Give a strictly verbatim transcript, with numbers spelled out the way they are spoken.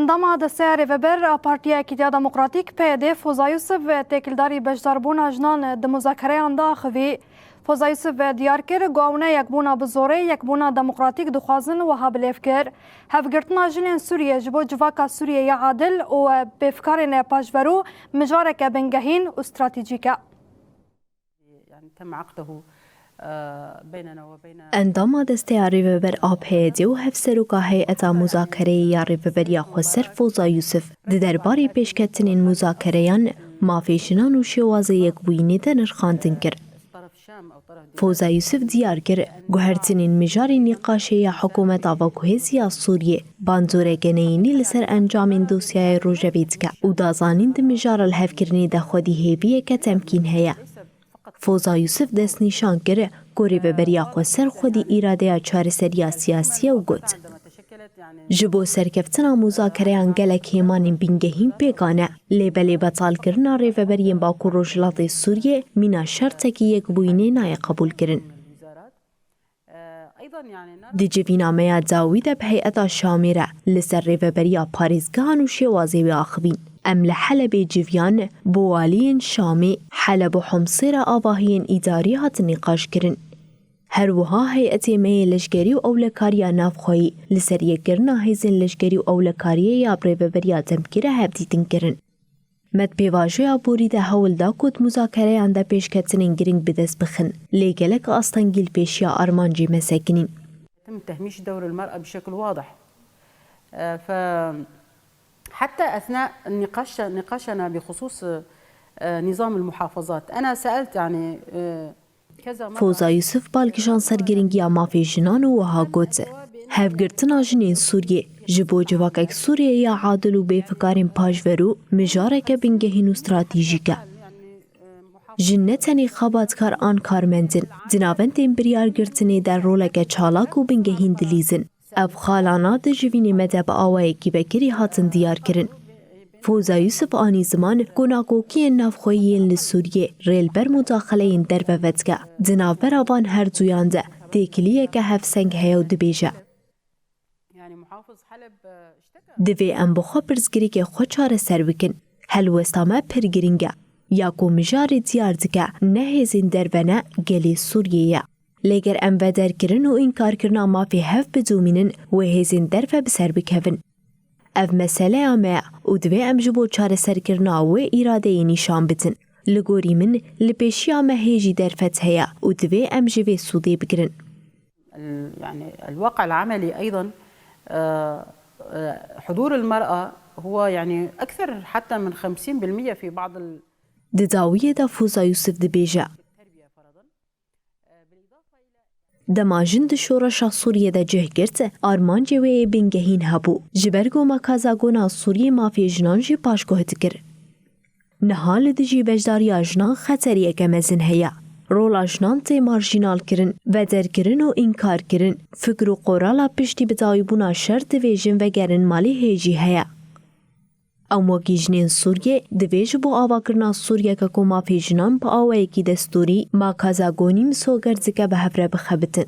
Endama Desteya Rêveber a Partiya Yekîtiya Demokratîk, P Y D, Foza Yusuf, têkildarî beşdarbûna jinan di muzakereyan de axivî. Foza Yusuf diyar kir ku ew ne yekbûna bi zorê, yekbûna demokratîk dixwazin, wiha bilêv kir: Hevgirtina jinên Sûriyê ji bo civaka Sûriyê ya adil û bêfikarên paşverû mijareke bingehîn û stratejîk e. Endama Desteya Rêveber a P Y D û Hevseroka Heyeta Muzakereyê ya Rêveberiya Xweser Foza Yusuf di derbarê pêşketinên muzakereyan, mafê jinan û şêwazê yekbûyînê de nirxandin kir. Foza Yusuf diyar kir, guhertinên mijarê nîqaşê ya hikûmeta veguhêzî ya Sûriyê bandoreke neyînî li ser encamên dosyaya rojevê dike û da zanîn di mijara lihevkirinê de xwedî hêviyeke temkîn heye. Foza Yusuf destnîşan kir ku Rêveberiya Xweser xwedî îradeya çareseriya siyasî ye û got: Ji bo serkeftina muzakereyan gelek hêmanên bingehîn pêk ane, lê belê betalkirina rêveberiyên Bakur Rojhilatê Sûriyê mîna şertekî yekbûyînê nayê qebûlkirin. Di civîna me ya dawî de bi heyeta Şamê re li ser rêveberiya parêzgehan û şêwazê wê axivîn. Em li Helebê civiyan bo waliyên Şamê, Heleb û Homsê re avahiyên îdarî hatin nîqaşkirin. Her wiha heyetê me yê leşkerî û ewlekariya navxweyî li ser yekkirina hêzên leşkerî û ewlekariyê ya bi rêveberiya demkî re hevdîtin kirin. Me di pêvajoya borî de hewl da ku di muzakereyan de pêşketinên girîng bi dest bixin, lê gelek astengî li pêşiya armancê me sekinîn. يتم تهميش دور المرأة بشكل واضح. آه، فحتى أثناء النقاش نقاشنا بخصوص آه، نظام المحافظات، أنا سألت يعني آه، Foza Yusuf bal kişand ser girîngiya mafê jinan û wiha got: Hevgirtina jinên Sûriyê ji bo civakek Sûriyê ya adil û bêfikarên paşverû mijareke bingehîn û stratejîk e. Jin ne tenê xebatkar an karmend in, di navendên biryargirtinê de roleke çalak û bingehîn dilîzin. Ev xalana di civînê me de bi awayekî vekirî hatin diyarkirin. Foza Yusuf anî ziman ku nakokiyên navxweyî yên li Sûriyê rê li ber mudaxeleyên derve vedike. Di navbera van her duyan de têkiliyeke hevseng heye û dibêje: Divê em bi xwe pirsgirêkê xwe çareser bikin. Helwesta me pir girîng e. Ya ku mijarê diyar dike ne hêzên derve ne, gelê Sûriyê ye. Lê ger em vederkirin û înkarkirina mafê hev bidomînin, wê hêzên derve bi ser bikevin. Ev meseleya me ye û divê em ji bo çareserkirina wê îradeyê nîşan bidin. Li gorî min, li pêşiya me hêjî derfet heye û divê em ji vê sûdê bigirin. يعني الواقع العملي أيضا آه، آه، حضور المرأة هو يعني أكثر حتى من خمسين بالمية في بعض ال- Di dawiyê de Foza Yusuf dibêje: Dema jin di şoreşa Sûriyê de cih girt, armancê wê yê bingehîn hebû. Ji ber ku Makazagona Sûriyê mafê jinan jî paşguh dikir. Niha li dijî beşdariya jinan xeteriyeke mezin heye. Rola jinan tê marjînalkirin, vederkirin û înkarkirin. Fikr û qorala piştî bidawîbûna şer divê jin vegerin malê hêjî heye. Em wekî jinên Sûriyê divê ji bo avakirina Sûriyeke ku mafê jinan bi awayekî destûrî, Makazagoni misoger dike, bi hev re bixebitin.